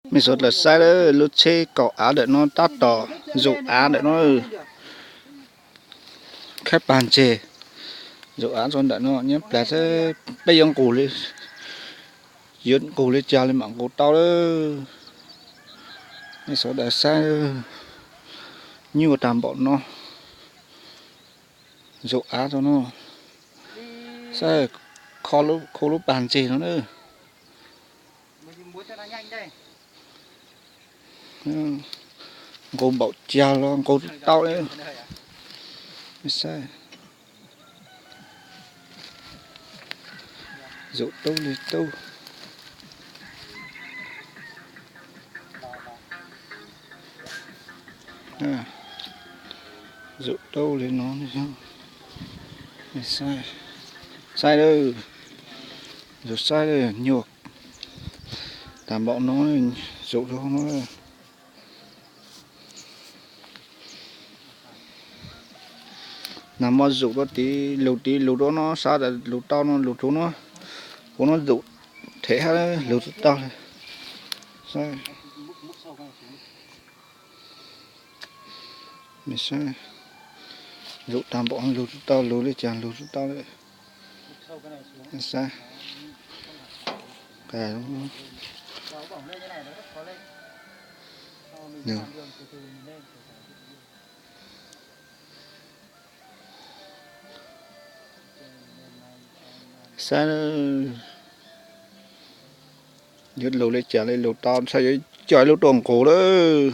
Mej sawv daws saib lawm, lub tsheb kaum av ntawm no tab tom zaum av ntawm no, khab pag ntseg, zaum av rau ntawm no nyob plas xwb, peb yuav nqus li, yuav nqus li cas li mam nqus tau lawm. Mej sawv daws saib, nyuaj tag npaum no, zaum av rau no, saib, kho lub pag ntseg no na. Nqus npaum cas los nqus tau. Zaum tub li tub. Zaum tub li no. Saib, saib, zaum saib, nyuaj tag npaum no, zaum rau no. Nag hmo zaum rau tid, lug tid lug rau no, sab tas lug tau no, lug rau no, kuv no zaum them hab lug tsis tau li. Zaum tag npaum lug tsis tau, lug li cas lug tsis tau li. Saib, saib, yuav lug li cas li lug tau, ntshe yuav coj lub tuaj nqus lawm.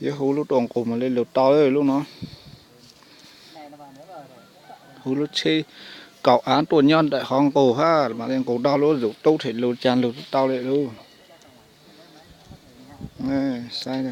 Yuav hu lub tuaj nqus mas li lug tau lub no. Hu lub tsheb kaum av tuaj nyob ntawm hov nqus hab mas li nqus tau lub, zaum tub them lug cas lug tau li lub. Saib,